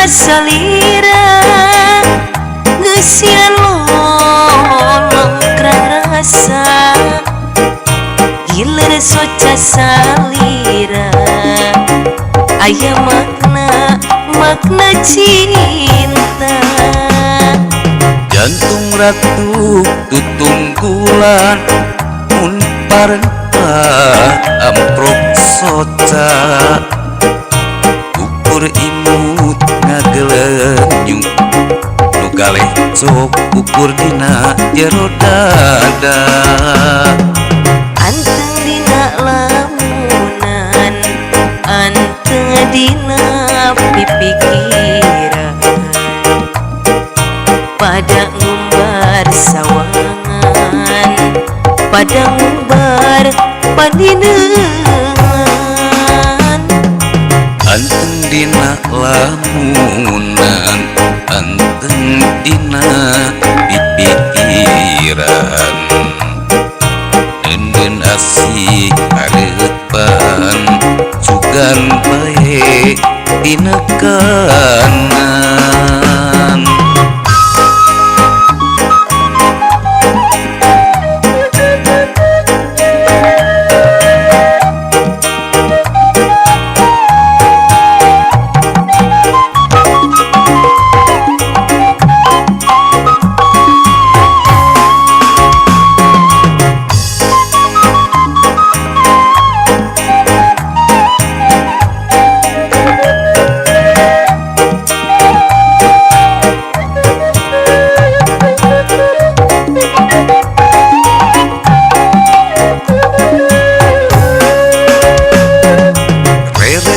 soca salira ngeusian lolongkrang rasa gilir soca salira aya makna makna cinta. Jantung ratu tutunggulan mun parempah amprok soca ukur imut ngagelenyung nu galecok ukur dina jero dada. Anteng dina lamunan anteng dina pipikiran pada ngumbar sawangan pada ngumbar paninengan. Anteng dina lamunan anteng dina pipikiran neundeun asih hareupan sugan bae tinekanan.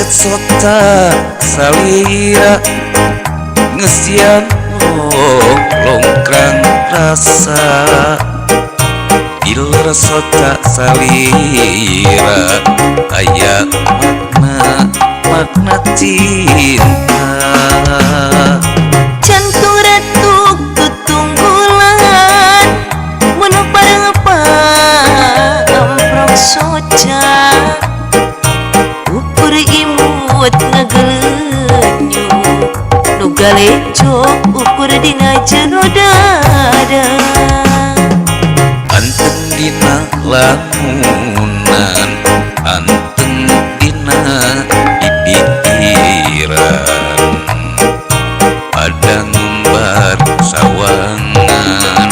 Soca salira ngeusian longkrang rasa gilir soca salira aya makna makna cinta. Jantung ratu tutunggulan mun parempah amprok soca ukur imut ngagelenyu nu galecok ukur dina jero dada. Anteng dina lamunan anteng dina pipikiran pada ngumbar sawangan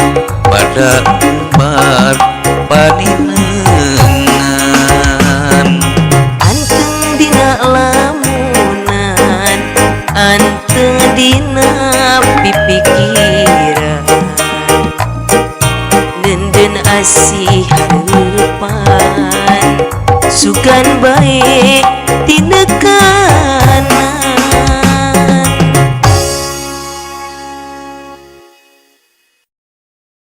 pada ngumbar paninengan. Anteng dina lamunan anteng dina pipikiran neundeun asih hareupan sugan bae